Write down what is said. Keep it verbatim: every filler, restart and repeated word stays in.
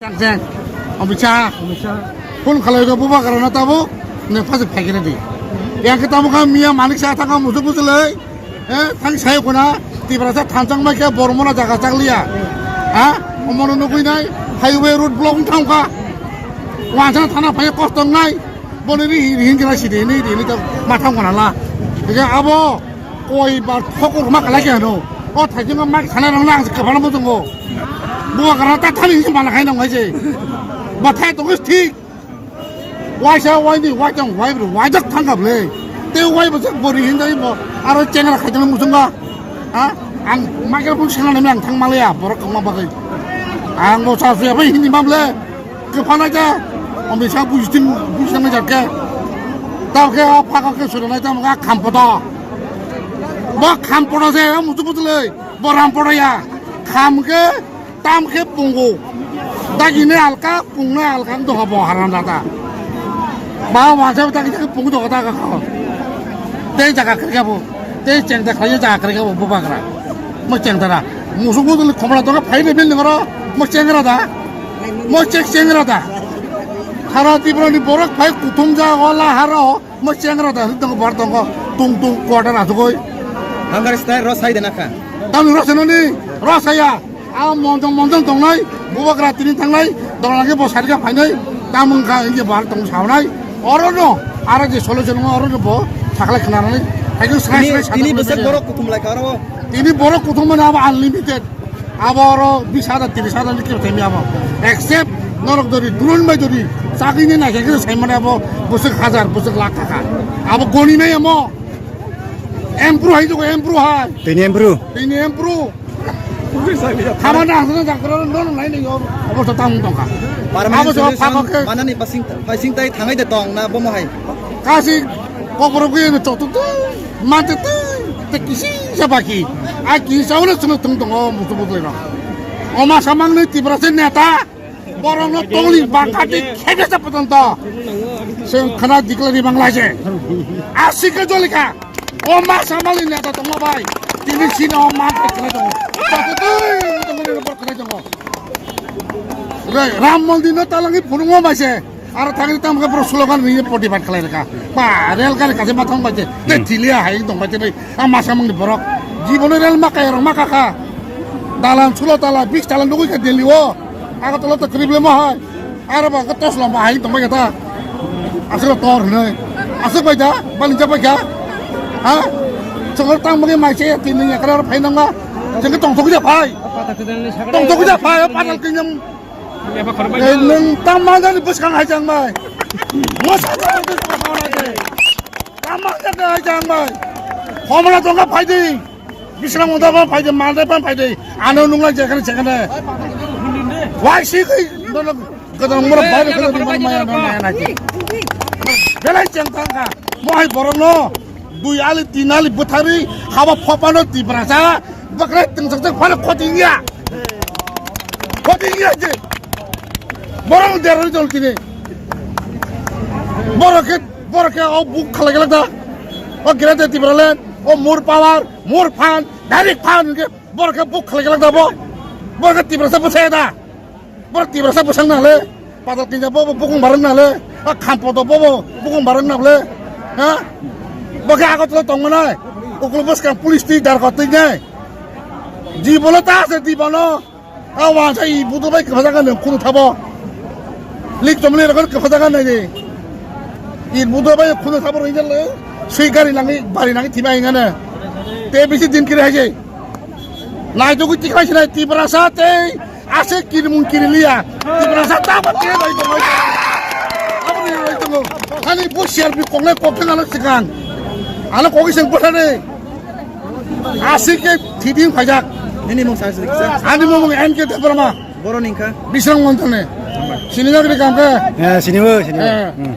Jeng, Amit Shah. Amit Shah. Phone khalai go bubagra na tabo, ne phase phai kene di. Yang ke tabo ka miya manik sa thang ka musu musu lei. Eh, thang sai ko na, Tiprasa thanchang mai ke Bormona jaga chak liya. Ha? Omono nugui nai, highway road block thang ka. Wansa thana phai kosto ngai. Boni ri hin kira si de ni de ni ta ma thang ko na la. Ege abo koi bar thokur ma kala ke no. O thai ma ma sana rang lang ke bana mo tongo. Bubagra ta thani si mana khai nang hai se. Ba thai to thik. Waisa waini waitang wai bro waijak thangkha ble. Te wai bwswk bori hindai bo aro chengra khaitang muchunga. Ha? Ang microphone sengna nang thang malaya borok kongma bagwi. Ang bo sa suya bai hindi mamle. Kepana ja. Omisa bujiting bujitang ja ke. Tao ke o phaka ke sura nai tamo ga khampodo. Bo khampodo se muchung muchung le. Bo rampodo ya. Kham ke Tam khe pungo. Dagini alka, pungna alka wng tongkha bo haram dada. Ba wansa dagi dagi pung tongkha daga kha. Tei jaga khrikha bo. Tei chengda khlaiya jaga khrikha bo bubagra. Mo chengdara. Musuk musuk ni khomla tongkha phai ni building oro. Mo chengra da. Mo chek chengra da. Hara Tripura ni borok phai kuthum ja wala haro. Mo chengra da. Tongo bar tongo. Tung tung quarter asugoi. Hangar style ro sai de nakha. Tam ro senoni. Ro saya. A monjong monjong tongnai, bubagra tini thangnai, dona lagi bo sarika phainai, tamung kha inge bar tong saunai. Oro no, ara je solution mo oro no bo sakla khnanai. Haikhe srai Tini srai tini sakla bwswk khnanai. Borok kuthum lai kha oro. Tini borok kuthum mane abo unlimited. Abo oro bis hajar, tiris hajar ni kebo themi abo. Except norok dori, drone bai dori, chakri ni naikhe khe sai mane abo bwswk hajar, bwswk lakh taka. Abo goni nai amo. Empru hai jogo, empru hai. Tini empru. Tini empru. Hamani aswk jakra no no nai ni obostha tamo tongkha. Permanent Abo jogo solution phakok khe manani pasing, pasing tai thangai de tong na bomo hai. Kasi kokoro gwi no chok tuk tuk, mante tuk, te kisi sa baki. Ai kisa ulo chwng tung tongo musu musu no. Oma samang ni Tiprasa neta. Borokno tongni bangkati khebe sa potonto. Seng khana dikla di bangla se. Asika jolika. O ma samali neta tongma bai. Tini sino o ma khana tongo. Totoi tongni report khana tongo. Re, Ram Mondir no talangi phunungo bai se. Aro thangni tamkhe bro slogan ni poti bat khlai reka. Ba rel gari kaje ma thang bai se. Te Hmm. Thilia hai tong bai se. A ma samang ni borok. Jibono rel ma kaya rok ma kaka. Dalan sulo tala, bis tala nugui kha Delhi o. Agartala to krible ma hai. Aro ba ko tos lamba hai tong bai ta. Aswk tor hwnwi. Aswk bai da, bani ja bai kha. Ha? Chokor tang bagi mai se tin ni yakra phai nang ba. Jeng tong thok ja phai. Tong thok ja phai, patal kinyam. Eh, nung tang ma jani bwskang hai jang bai. Mo sa ta bwskang hai jang bai. Tang ma jani hai jang bai. Homla tong phai di. Bisrang unda ba phai de, mal de ba phai de. Ano nungla jekhane jekhane. Wai si kai, dono gadang mura bai de, gadang mura maya na maya na ki. Belai chang tang ka. Mo hai borok no, dui ali, tin ali, bwthari, haba phopano Tiprasa, bakrai tengsak jak phano khoting ya. Khoting ya je. Borok deroi dol kini. Borok ke, borok ke o buk khalai galak da. O Greater Tipraland, o more power, more fund, direct fund ke borok ke buk khalai galak da bo. Borok ke Tiprasa bwsai da. Borok Tiprasa bwsang na le. Padal kinja bo bo bukung barang na le. A khampo do bo bo bukung barang na le. Ha? Bo ke agot lo tong manai. Ukul bwskang police twi dar ko twi nai. Di bolo ta se di bolo. A wansa i budo bai kwpha jaga nang khunu thabo. Lik tomle rokor kwpha jaga nai de. I budo bai khunu thabo roi jale. Sui gari nangi bari nangi thima ingana. Te bisi din kiri haje. Nai to kuti khai sinai Tiprasa te ase kirimung kiriliya. Tiprasa ta ba te bai to bai. Abri bai to. Ani bu siar bi kongle kokeng alo sikang. Alo kogi seng putane. Asik ke thiding phaijak. Nini mung sa sik sa. Ani mung N K Debbarma. Boro ningkha. Bisrang Montone. Sini jak ri kam ke. Eh, sini bo, sini bo. Eh. Hmm.